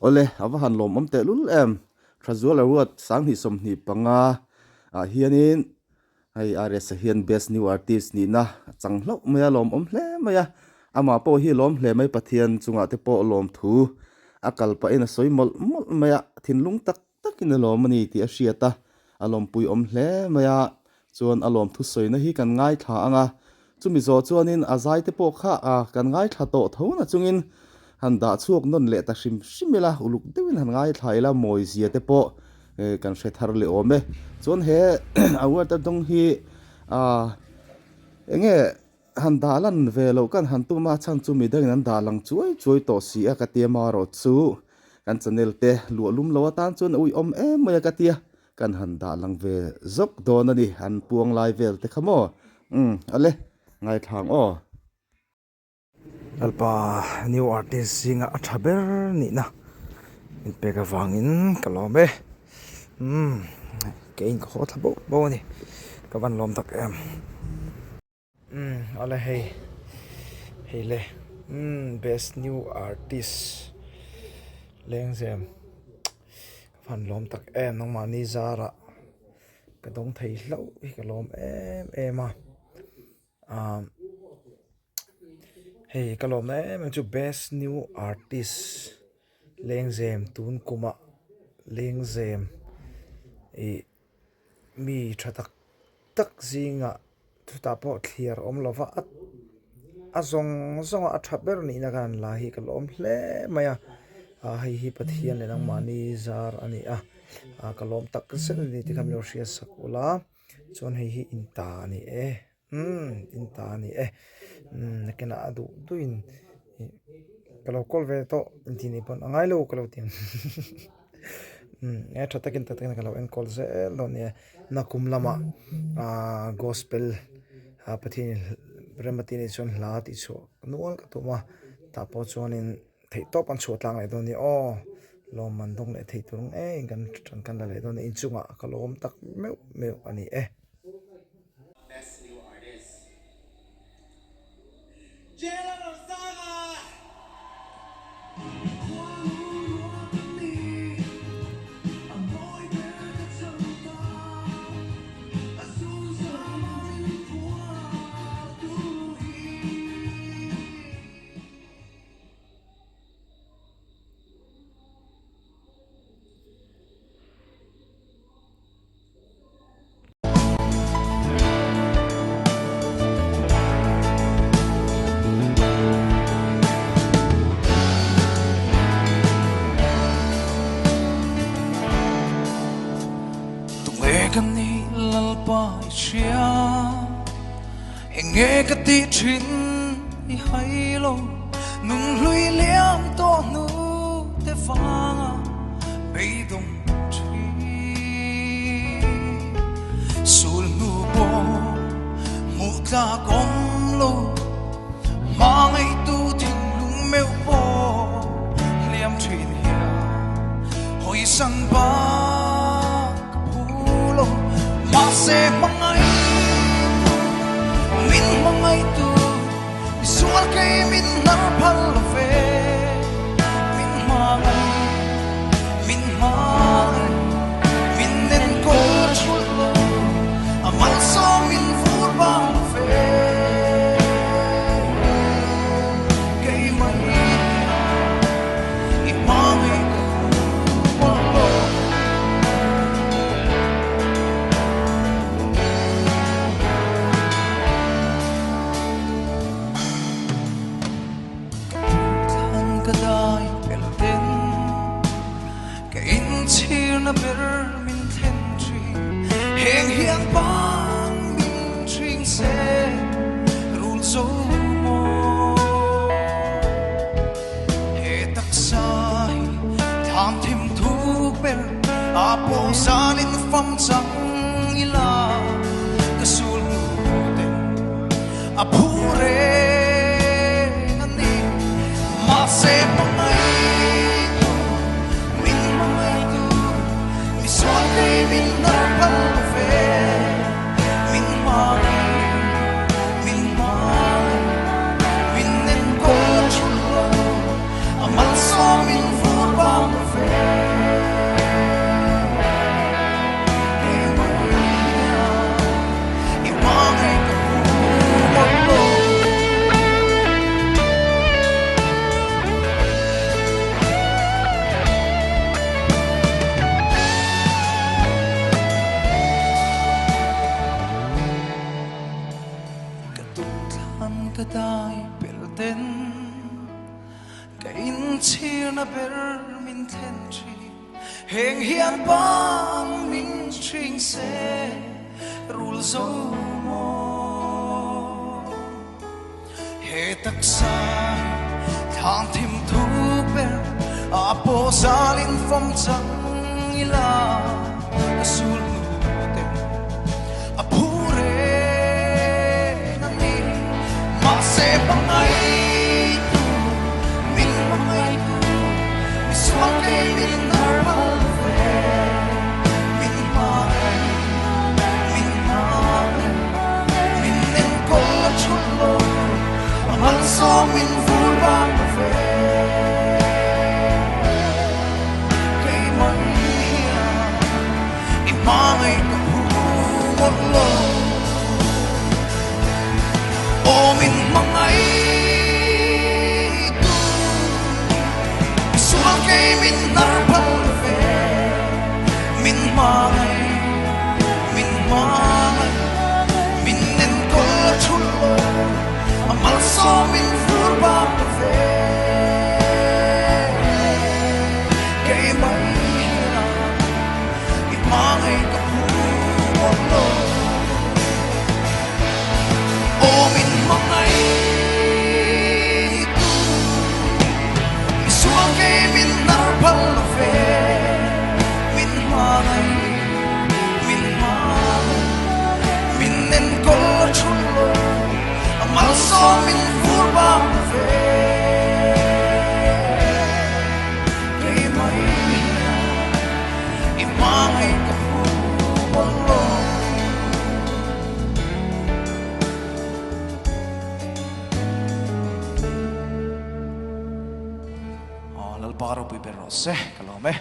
Awle, a va han lawmawm tehlul em? Thazuala ruat 2025 ah hianin hei RS-a hian Best New Artist nihna a chang hlauh mai a, lawmawm hle mai a. Amah pawh hi lawm hle mai, Pathian chungah te pawh lawmthu a kal pahin a sawi mawlh mawlh mai a, thinlung tak takin a lawm a ni tih a hriat a, a lawmpui awm hle mai a, chuan a lawm thusawina hi kan ngaithla ang a, chumi zawh chuanin a zai te pawh kha kan ngaithla tawh tho na chungin han dah chhuak nawn leh ta hrim hrim ila, uluk deuhin han ngaithla ila mawizia te pawh kan hre thar leh awm e. Chuan he award a dawng hi eng nge han dah lan ve loh kan han tum a, chhan chu midangin an dah lang chuai chuai tawh si a ka tia marawh chu kan channel te luah lum lo atan chuan a uiawm em mai a ka tia kan han dah lang ve zawk dawn a ni an puang lai vel te kha maw umm ale ngaithlang aw. Lalpa new artist zinga a tha ber nihna min pek avangin ka lawm e umm keiin ka haw thla bauh bauh a ni ka van lawm tak em. Umm awle hei hei le umm best new artist lengzem ka van lawm tak em nangmahni zarah ka dawng thei hlauh hi ka lawm em em a ah hei ka lawm na em em chu best new artist lengzem tun kumah lengzem ih. Mi tha tak tak zingah chutah pawh thliar awm lo va a zawng zawng a tha ber nihna khan an la hi ka lawm hle mai a ah hei hi Pathian leh nangmahni zar a ni a ah ka lawm tak zet a ni tih kha min lo hriat sak ula chuan hei hi in ta a ni e umm in ta a ni e umm nakinah a duh duhin ih ka lo kawl ve tawh intih ni pawn a ngai lo ka lo ti ang umm e tha takin tak takin ka lo enkawl zel dawn nia nakum lamah ahh gospel ah Pathian remati nih chuan hla tih chhuah nual ka tum a tah pawh chuanin theih tawp an chhuah tlang leh dawn nia aw lawmman dawng leh thei tur ngei kan kan la leh dawn a inchungah ka lawm tak meuh meuh a ni e. Best New Artist. Jela Rosanga! Tunge ka nih Lalpa i hria Enge ka tih thin i hai lo Nun hlui liam tawh hnu te vanga beidawng Sul hnu pawh hmuh tlak awm lo Hmangaihtu thinlung meuh pawh hliam thin hian Hawisan bak ka phu lo Mahse hmangaihtu min hmangaihtu Misual kei min hnar phal lo ve Min hmangaih Min hmangaih min enkawl thulh lo A malsawm min vur bang lo ve Keimah hian i hmangaih ka hmu lo. Ka thlan ka dai pel ten ka inchhirna ber min thlen thin heng hian bang min hring se rul zo maw he taksa hi tham thim thuk ber a pawh zalin fam chang ila ka sul hnu ten A phu reng a ni, mahse hmangaihtu, min hmangaihtu, mi sual kei min hnar phal lo ve. Min hmangaih, min hmangaih, min enkawl thulh lo, a malsawm min vur bang lo. ber min thlen thin Heng hian bang min hring se rul zo maw He taksa hi thlang thim thu ber a pawh zalin fam chang ila ka sul hnu ten a phu reng a ni Mahse hmangaihtu min hmangaihtu misual kei min normal ve min hmangaih min hmangaih min enkawl a thul lo a malsawm min vur bang ve keimah hian i hmangaih ka phu ngawt lo aw min hmangaihtu misual kei min hnar phal ve min hmangaih min hmangaih min enkawl a thul lo a malsawm min vur bak ve keimah hian i hmangaih ka phu ngawt lo aw min hmangaihtu misual kei min hnar phal lo ve min hmangaih min hmangaih min enkawl a thul lo a malsawm min vur bak ve keimah hian i hmangaih ka phu ngawt lo. Aw Lalpa ropui ber rawh se ka lawm e.